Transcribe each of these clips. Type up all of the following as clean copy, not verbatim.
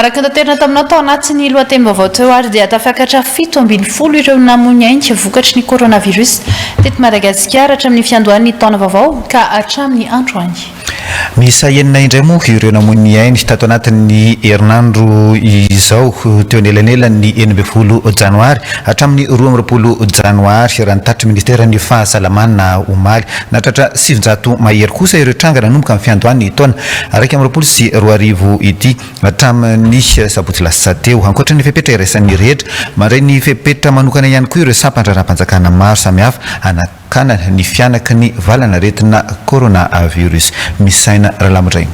Araka ny notaterina taminao tao anatin'ny lohatenim-baovao teo ary dia tafakatra 17 ireo namoy ny ainy vokatry ny coronavirus teto Madagasikara hatramin'ny fiandohan'ny taona vaovao ka hatramin'ny androany. Miisa enina indray moa ireo namoy ny ainy tato anatin'ny herinandro izao teo anelanelan'ny 16 janoary hatramin'ny 22 janoary raha ny tatitry ministeran'ny fahasalamana omaly. Nahatratra 900 mahery kosa ireo tranga nanomboka ny fiandohan'ny taona 2021 ity hatramin'ny sabotsy lasa teo. Ankoatra ny fepetra iraisan'ny rehetra, mandray ny fepetra manokana ihany koa ireo sampan-draharaham-panjakana maro samihafa hanakanana ny fihanaky ny valanaretina coronavirus. Misaina Ralamodrainy.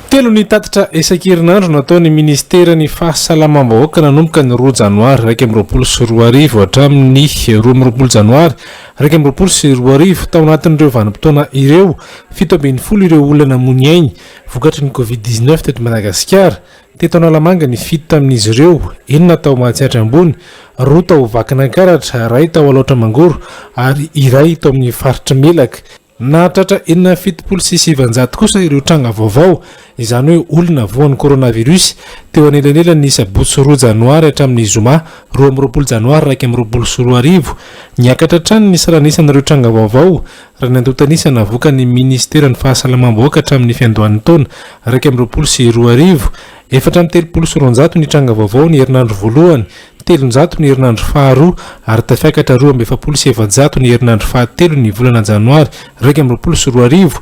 Telo ny tatitra isan-kerinandro nataon'ny minisiteran'ny Fahasalamam-bahoaka nanomboka ny roa janoary 2021 hatramin'ny 22 janoary 2021. Tao anatin'ireo vanim-potoana ireo, 17 ireo olona namoy ny ainy vokatry ny Covid dix-neuf teto Madagasikara. Teto Analamanga ny fito tamin'izy ireo, enina tao Mahatsiatra Ambony, roa tao Vakinankaratra, iray tao Alaotra Mangoro ary iray tao amin'ny faritr'i Melaky. Nahatratra 976 kosa ireo tranga vaovao, izany hoe olona voan'ny coronavirus, teo anelanelan'ny sabotsy roa janoary hatramin'ny zoma 22 janoary 2021. Niakatra hatrany ny salanisan'ireo tranga vaovao, raha ny antontan'isa navoakan'ny minisiteran'ny Fahasalamam-bahoaka hatramin'ny fiandohan'ny taona 2021. 234 ny tranga vaovao ny herinandro voalohany, 300 ny herinandro faharoa ary tafiakatra 442 ny herinandro fahatelo ny volana janoary 2021.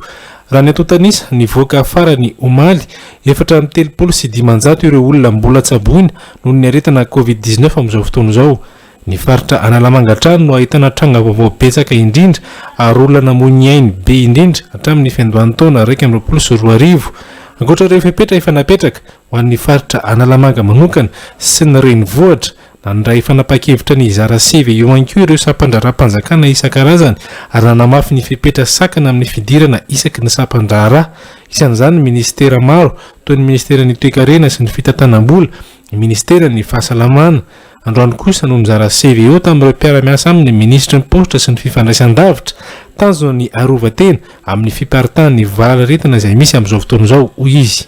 Raha ny antontan'isa nivoaka farany omaly, 534 ireo olona mbola tsaboina noho ny aretina Covid dix-neuf amin'izao fotoana izao. Ny faritra Analamanga hatrany no ahitana tranga vaovao betsaka indrindra ary olona namoy ny ainy be indrindra hatramin'ny fiandohan'ny taona 2021. Ankoatra ireo fepetra efa napetraka, Ho an'ny faritra Analamanga manokana sy ny renivohitra, nandray fanapahan-kevitra ny hizara CV io ihany koa ireo sampandraharaham-panjakana isan-karazany ary nanamafy ny fepetra sakana amin'ny fidirana isaky ny sampandraharaha. Isan'izany ny minisitera maro toy ny minisiteran'ny Toekarena sy ny fitantanam-bola, ny minisiteran'ny Fahasalamana. Androany kosa no nizara CVO tamin'ireo mpiara-miasa aminy ny minisitry ny Paositra sy ny fifandraisan-davitra. Tanjona ny harovan-tena amin'ny fiparitahan'ny valanaretina izay misy amin'izao fotoana izao, hoy izy.